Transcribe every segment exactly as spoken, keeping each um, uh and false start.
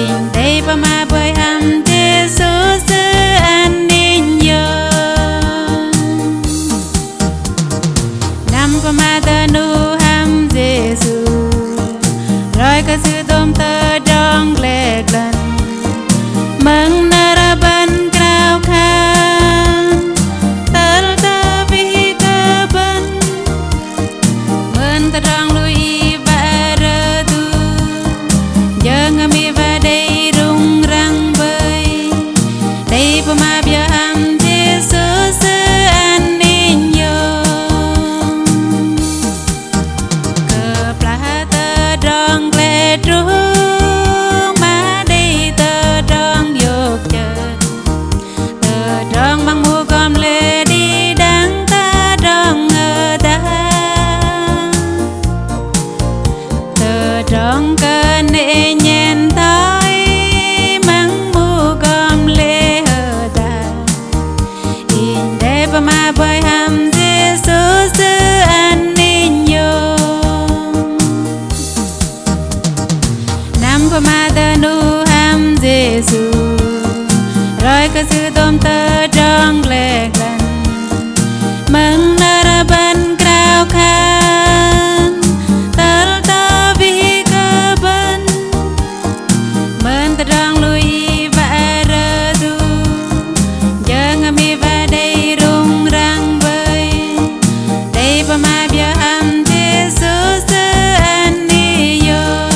Inh đei pơma bơih hăm Yêsu Sư ăn inh yom. Năm pơma tơ nu hăm Yêsu, roi kơ Sư dôm tơdrong gleh glăn. Mơ̆ng năr bơ̆n krao khan, tơl tơ wih kơ bơ̆n. Mơn tơdrong lui wă rơdu, jơhngơ̆m wă đei rŭng răng bơih. Đei pơma biơ̆ hăm Yêsu Sư ăn inh yom. Kơplah tơdrong gleh truh mă đei tơdrong yŏk chơt. Tơdrong măng mu gom lê̆ đĭ đăng tơdrong hơdai. Tơdrong kơnê̆ nhen thoi măng mu gom lê̆ hơdai. Inh đei pơma bơih hăm Yêsu Sư ăn inh yom. Năm pơma tơ nu hăm Yêsu, roi kơ Sư dôm tơdrong gleh glăn. Mơ̆ng năr bơ̆n krao khan, tơl tơ wih kơ bơ̆n. Mơn tơdrong lui wă rơdu, jơhngơ̆m wă đei rŭng răng bơih. Đei pơma biơ̆ hăm Yêsu Sư ăn inh yom.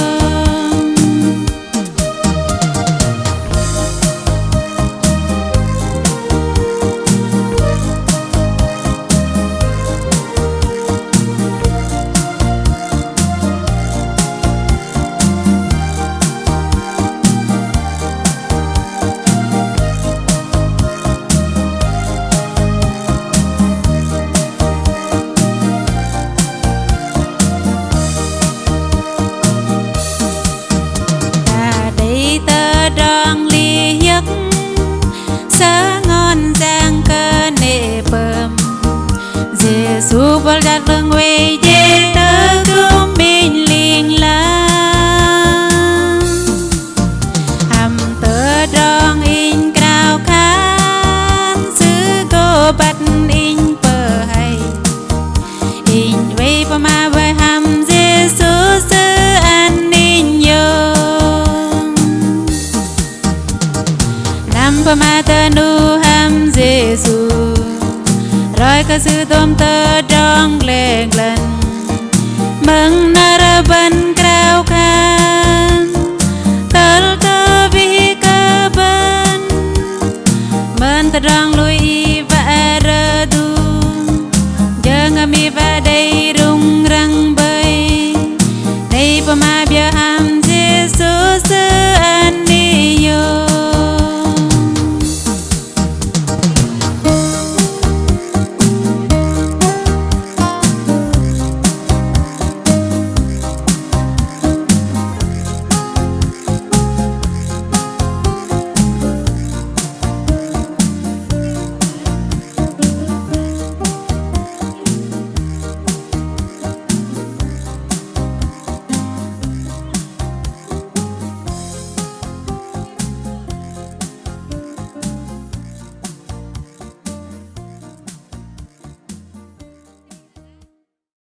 Ta đei tơdrong li hiơ̆k, sơngon sang kơnê̆ pơm. Yêsu bơ̆l jăk đơ̆ng wei jê̆ tơgŭm inh ling lang. Hăm tơdrong inh krao khan, Sư gô băt inh pơhai. Inh wei pơma bơih hăm Yêsu Sư ăn inh yom. Năm pơma tơ nu hăm Yêsu, roi kơ Sư dôm tơdrong gleh glăn. Mơ̆ng năr bơ̆n